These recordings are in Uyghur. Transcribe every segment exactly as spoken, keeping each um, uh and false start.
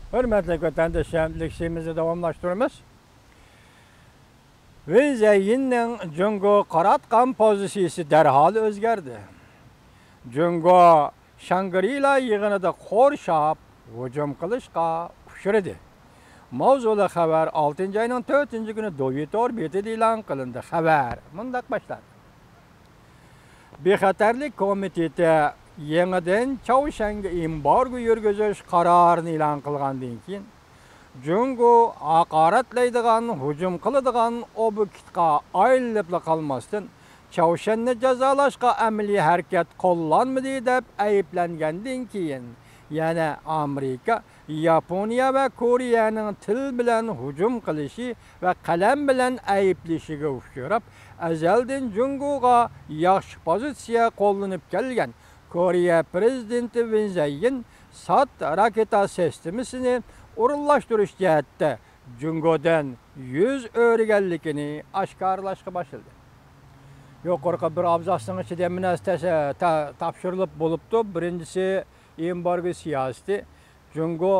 ھۆرمەتلىك ۋەتەنداشلار، لېكسىيەمىزنى داۋاملاشتۇرىمىز. ۋېن زەييىننىڭ جۇڭگوغا قاراتقان پوزىتسىيىسى دەرھال ئۆزگەردى. جۇڭگو شاڭگرىلا يىغىنىدا قورشاپ ھۇجۇم قىلىشقا ئۇچرىدى. ماۋزۇلۇق خەۋەر ئالتىنچى ئاينىڭ تۆتىنچى كۈنى دوۋيىتور بېتىدە ئېلان قىلىندى. خەۋەر مۇنداق باشلاندى. بىخەتەرلىك كومىتېتى يېڭىدىن چاۋشيەنگە ئېمبارگو يۈرگۈزۈش قارارىنى ئېلان قىلغاندىن كېيىن، جۇڭگو ھاقارەتلەيدىغان، ھۇجۇم قىلىدىغان ئوبيېكتقا ئايلىنىپلا قالماستىن، چاۋشيەننى جازالاشقا ئەمەلىي ھەرىكەت قوللانمىدى دەپ ئەيىبلەنگەندىن كېيىن، يەنە ئامېرىكا، ياپونىيە ۋە كورېيەنىڭ تىل بىلەن ھۇجۇم قىلىشى ۋە قەلەم بىلەن ئەيىبلىشىگە ئۇچراپ، ئەزەلدىن جۇڭگوغا ياخشى پوزىتسىيە قوللىنىپ كەلگەن كورېيە پىرېزىدېنتى ۋېن زەييىن ساد راكېتا سىستېمىسىنى ئورۇنلاشتۇرۇش جەھەتتە جۇڭگودىن يۈز ئۆرۈگەنلىكىنى ئاشكارىلاشقا باشلىدى. يۇقىرىقى بىر ئابزاسنىڭ ئىچىدە ھەممە نەرسە تەس-، تا-، تاپشۇرۇلۇپ بولۇپتۇ. بىرىنچىسى، ئېمبارگو سىياسىتى. جۇڭگو،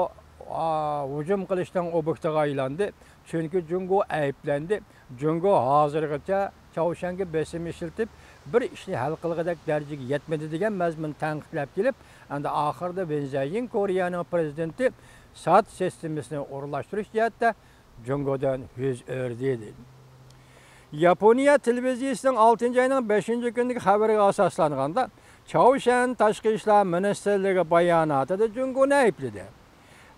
ئا، ھۇجۇم قىلىشنىڭ ئوبيېكتىغا ئايلاندى. چۈنكى جۇڭگو ئەيىبلەندى. جۇڭگو ھازىرغىچە چاۋشيەنگە بېسىم ئىشلىتىپ، بىر ئىشنى ھەل قىلغۇدەك دەرىجىگە يەتمىدى دېگەن مەزمۇن تەنقىدلەپ كېلىپ، ئەمدى ئاخىرىدا ۋېن زەييىن كورېيەنىڭ پىرېزىدېنتى ساد سىستېمىسىنى ئورۇنلاشتۇرۇش جەھەتتە جۇڭگودىن يۈز ئۆردى. ياپونىيە تېلېۋىزىيىسىنىڭ ئالتىنچى ئاينىڭ بەشىنچى كۈنىدىكى خەۋىرىگە ئاساسلانغاندا، چاۋشيەن تاشقى ئىشلار مىنىستىرلىكى باياناتىدا جۇڭگونى ئەيىبلىدى.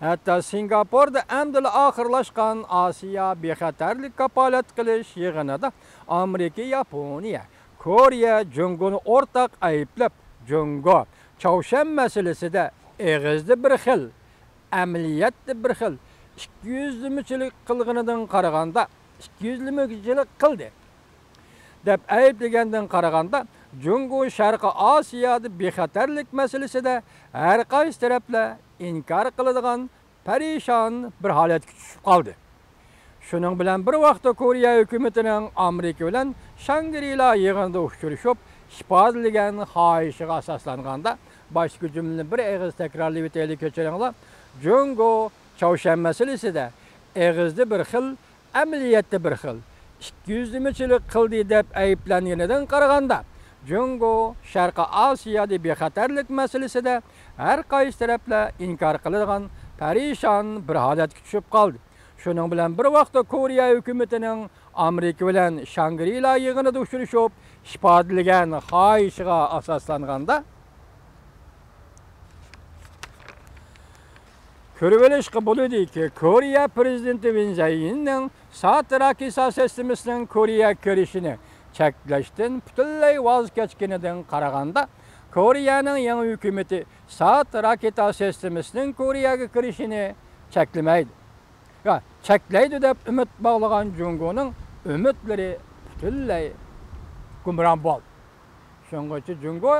ھەتتا سىنگاپوردا ئەمدىلا ئاخىرلاشقان ئاسىيا بىخەتەرلىك كاپالەت قىلىش يىغىنىدا ئامېرىكا، ياپونىيە، كورېيە جۇڭگونى ئورتاق ئەيىبلەپ، جۇڭگو چاۋشيەن مەسىلىسىدە ئېغىزدا بىر خىل، ئەمەلىيەتتە بىر خىل ئىككى يۈزلىمىچىلىك قىلغىنىدىن قارىغاندا، ئىككى يۈزلىمىچىلىك قىلدى دەپ ئەيىبلىگەندىن قارىغاندا، جۇڭگو شەرقىي ئاسىيادا بىخەتەرلىك مەسىلىسىدە ھەر قايسى تەرەپلەر ئىنكار قىلىدىغان پەرىشان بىر ھالەتكە چۈشۈپ قالدى. شۇنىڭ بىلەن بىر ۋاقىتتا، كورېيە ھۆكۈمىتىنىڭ ئامېرىكا بىلەن شاڭگرىلا يىغىنىدا ئۇچرىشىپ ئىپادىلىگەن خاھىشىغا ئاساسلانغاندا، باشتىكى جۈملىنى بىر ئېغىز تەكرارلىۋېتەيلى، كەچۈرۈڭلار. جۇڭگو چاۋشيەن مەسىلىسىدە ئېغىزدا بىر خىل، ئەمەلىيەتتە بىر خىل ئىككى يۈزلىمىچىلىك قىلدى دەپ ئەيىبلەنگىنىدىن قارىغاندا، جۇڭگو شەرقىي ئاسىيادا بىخەتەرلىك مەسىلىسىدە ھەر قايسى تەرەپلەر ئىنكار قىلىدىغان پەرىشان بىر ھالەتكە چۈشۈپ قالدى. شۇنىڭ بىلەن بىر ۋاقىتتا، كورېيە ھۆكۈمىتىنىڭ ئامېرىكا بىلەن شاڭگرىلا يىغىنىدا ئۇچرىشىپ ئىپادىلىگەن خاھىشىغا ئاساسلانغاندا، كۆرۈۋېلىشقا بولىدۇكى، كورېيە پىرېزىدېنتى ۋېن زەييىننىڭ ساد راكېتا سىستېمىسىنىڭ كورېيەگە كىرىشىنى چەكلەشتىن پۈتۈنلەي ۋاز كەچكىنىدىن قارىغاندا، كورېيەنىڭ يېڭى ھۆكۈمىتى ساد راكېتا سىستېمىسىنىڭ كورېيەگە كىرىشىنى چەكلىمەيدۇ. يا، چەكلەيدۇ دەپ ئۈمىد باغلىغان جۇڭگونىڭ ئۈمىدلىرى پۈتۈنلەي گۇمران بولدى. شۇڭغىچە جۇڭگو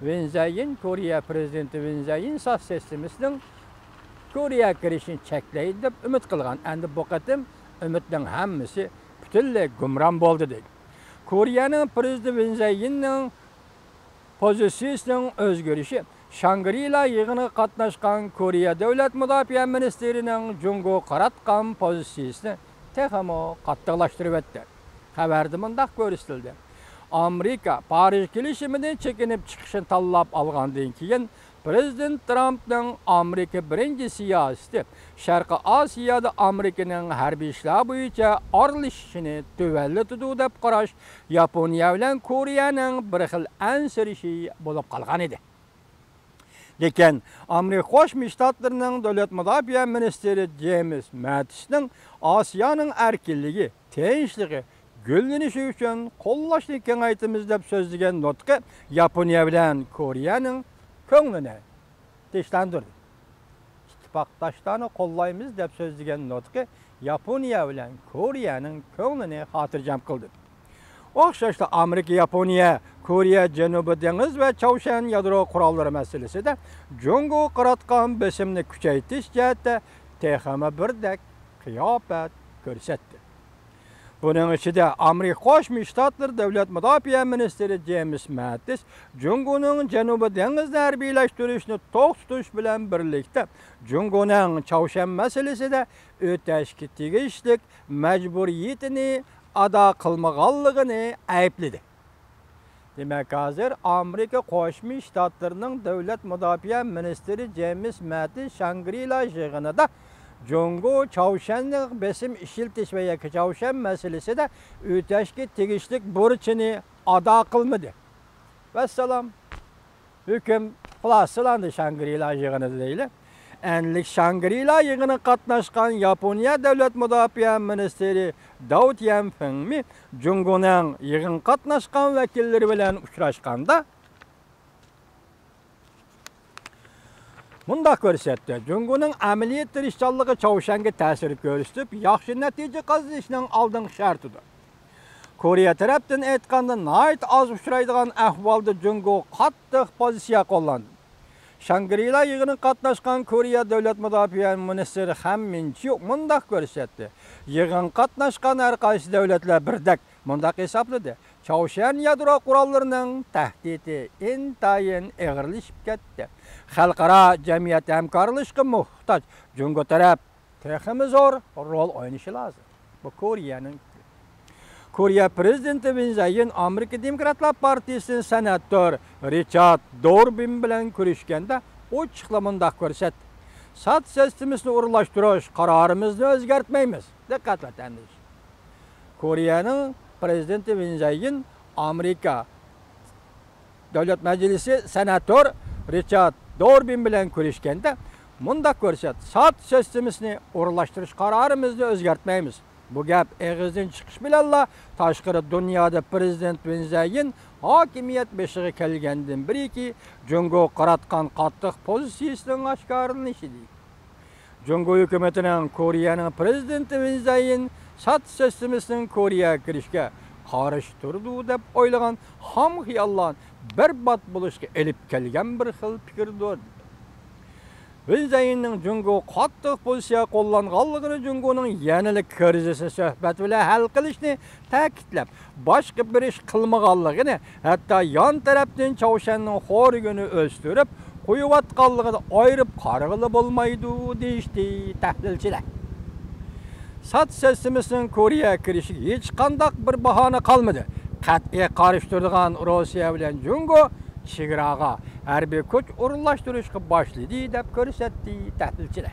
ۋېن زەييىن، كورېيە پىرېزىدېنتى ۋېن زەييىن ساد سىستېمىسىنىڭ كورېيەگە كىرىشىنى چەكلەيدۇ دەپ ئۈمىد قىلغان. ئەمدى بۇ قېتىم ئۈمىدنىڭ ھەممىسى پۈتۈنلەي گۇمران بولدى، دېدى. كورېيەنىڭ پىرېزىدېنتى ۋېن زەييىننىڭ پوزىتسىيىسىنىڭ ئۆزگىرىشى شاڭگرىلا يىغىنىغا قاتناشقان كورېيە دۆلەت مۇداپىئە مىنىستىرىنىڭ جۇڭگوغا قاراتقان پوزىتسىيىسىنى تېخىمۇ قاتتىقلاشتۇرۇۋەتتى. خەۋەردە مۇنداق كۆرسىتىلدى: ئامېرىكا پارىژ كېلىشىمىدىن چېكىنىپ چىقىشنى تاللاپ ئالغاندىن كېيىن، پىرېزىدېنت ترامپنىڭ ئامېرىكا بىرىنچى سىياسىتى شەرقىي ئاسىيادا ئامېرىكىنىڭ ھەربىي ئىشلار بويىچە ئارىلىشىشىنى تۆۋەنلىتىدۇ دەپ قاراش ياپونىيە بىلەن كورېيەنىڭ بىر خىل ئەنسىرىشى بولۇپ قالغانىدى. لېكىن ئامېرىكا قوشما شتاتلىرىنىڭ دۆلەت مۇداپىئە مىنىستىرى جېيمىس ماتىسنىڭ ئاسىيانىڭ ئەركىنلىكى، تىنچلىقى، گۈللىنىشى ئۈچۈن قوللاشنى كېڭەيتىمىز دەپ سۆزلىگەن نۇتقى ياپونىيە بىلەن كورېيەنىڭ كۆڭلىنى تىنچلاندۇردى. ئىتتىپاقداشلارنى قوللايمىز دەپ سۆزلىگەن نۇتقى ياپونىيە بىلەن كورېيەنىڭ كۆڭلىنى خاتىرجەم قىلدى. ئوخشاشلا ئامېرىكا، ياپونىيە، كورېيە جەنۇبىي دېڭىز ۋە چاۋشيەن يادرو قوراللىرى مەسىلىسىدە جۇڭگوغا قاراتقان بېسىمنى كۈچەيتىش جەھەتتە تېخىمۇ بىردەك قىياپەت كۆرسەتتى. بۇنىڭ ئىچىدە ئامېرىكا قوشما شتاتلىرى دۆلەت مۇداپىئە مىنىستىرى جېيمىس ماتىس جۇڭگونىڭ جەنۇبىي دېڭىزنى ھەربىيلەشتۈرۈشنى توختىتىش بىلەن بىرلىكتە، جۇڭگونىڭ چاۋشيەن مەسىلىسىدە ئۆتەشكە تېگىشلىك مەجبۇرىيىتىنى ئادا قىلمىغانلىقىنى ئەيىبلىدى. دېمەك، ھازىر ئامېرىكا قوشما شتاتلىرىنىڭ دۆلەت مۇداپىئە مىنىستىرى جېيمىس ماتىس شاڭگرىلا يىغىنىدا جۇڭگو چاۋشيەنگە بېسىم ئىشلىتىش ۋە يەككە چاۋشيەن مەسىلىسىدە ئۆتەشكە تېگىشلىك بۇرچىنى ئادا قىلمىدى. ۋەسسالام. ھۆكۈم خۇلاسىلاندى شاڭگرىلا يىغىنىدا دەيلى. ئەنلىك شاڭگرىلا يىغىنىغا قاتناشقان ياپونىيە دۆلەت مۇداپىئە مىنىستىرى داۋ تيەنفېڭمى جۇڭگونىڭ يىغىنغا قاتناشقان ۋەكىللىرى بىلەن ئۇچراشقاندا مۇنداق كۆرسەتتى: جۇڭگونىڭ ئەمەلىي تىرىشچانلىقى چاۋشيەنگە تەسىر كۆرسىتىپ، ياخشى نەتىجە قازىنىشنىڭ ئالدىنقى شەرتىدۇر. كورېيە تەرەپتىن ئېيتقاندا، ناھايىتى ئاز ئۇچرايدىغان ئەھۋالدا جۇڭگو قاتتىق پوزىتسىيە قوللاندى. شاڭگرىلا يىغىنىغا قاتناشقان كورېيە دۆلەت مۇداپىئە مىنىستىرى خەن مىنچيۇ مۇنداق كۆرسەتتى: يىغىنغا قاتناشقان ھەر قايسى دۆلەتلەر بىردەك مۇنداق ھېسابلىدى: چاۋشيەن يادرو قوراللىرىنىڭ تەھدىتى ئىنتايىن ئېغىرلىشىپ كەتتى. خەلقئارا جەمئىيەت ھەمكارلىشىشقا موھتاج. جۇڭگو تەرەپ تېخىمۇ زور رول ئوينىشى لازىم. بۇ كورېيەنىڭ. كورېيە پىرېزىدېنتى ۋىن زەيىن ئامېرىكا دېموكراتلار پارتىيىسىدىن سېناتور رىچارد دوربىن بىلەن كۆرۈشكەندە ئوچۇقلا مۇنداق كۆرسەتتى: ساد سىستېمىسىنى ئورۇنلاشتۇرۇش قارارىمىزنى ئۆزگەرتمەيمىز. دىققەت، ۋەتەندىشى. كورېيەنىڭ پىرېزىدېنتى ۋىن زەيىن ئامېرىكا دۆلەت مەجلىسى سېناتور رىچارد دوربىن بىلەن كۆرۈشكەندە مۇنداق كۆرسەتتى: ساد سىستېمىسىنى ئورۇنلاشتۇرۇش قارارىمىزنى ئۆزگەرتمەيمىز. بۇ گەپ ئېغىزدىن چىقىش بىلەنلا تاشقىرى دۇنيادا پىرېزىدېنت ۋىن زەيىن ھاكىمىيەت بېشىغا كەلگەندىن بېرىكى جۇڭگوغا قاراتقان قاتتىق پوزىتسىيىسىنىڭ ئاشكارىلىنىشى، دېدى. جۇڭگو ھۆكۈمىتىنىڭ كورېيەنىڭ پىرېزىدېنتى ۋىن زەيىن ساد سىستېمىسىنىڭ كورېيەگە كىرىشكە قارشى تۇرىدۇ دەپ ئويلىغان خام خىياللارنى بەربات بولۇشقا ئېلىپ كەلگەن بىر خىل پىكىردۇر. ۋىن زەيىننىڭ جۇڭگوغا قاتتىق پوزىتسىيە قوللانغانلىقىنى جۇڭگونىڭ يەنىلا كىرىزىسنى سۆھبەت بىلەن ھەل قىلىشنى تەكىتلەپ، باشقا بىر ئىش قىلمىغانلىقىنى، ھەتتا يان تەرەپتىن چاۋشيەننىڭ خورىكىنى ئۆستۈرۈپ قويۇۋاتقانلىقىنى ئايرىپ قارىغىلى بولمايدۇ، دېيىشتى تەھلىلچىلەر. ساد سىستېمىسىنىڭ كورېيەگە كىرىشىگە ھېچقانداق بىر باھانە قالمىدى. قەتئىي قارشى تۇرىدىغان روسىيە بىلەن جۇڭگو چېگراغا ھەربىي كۈچ ئورۇنلاشتۇرۇشقا باشلىدى، دەپ كۆرسەتتى تەھلىلچىلەر.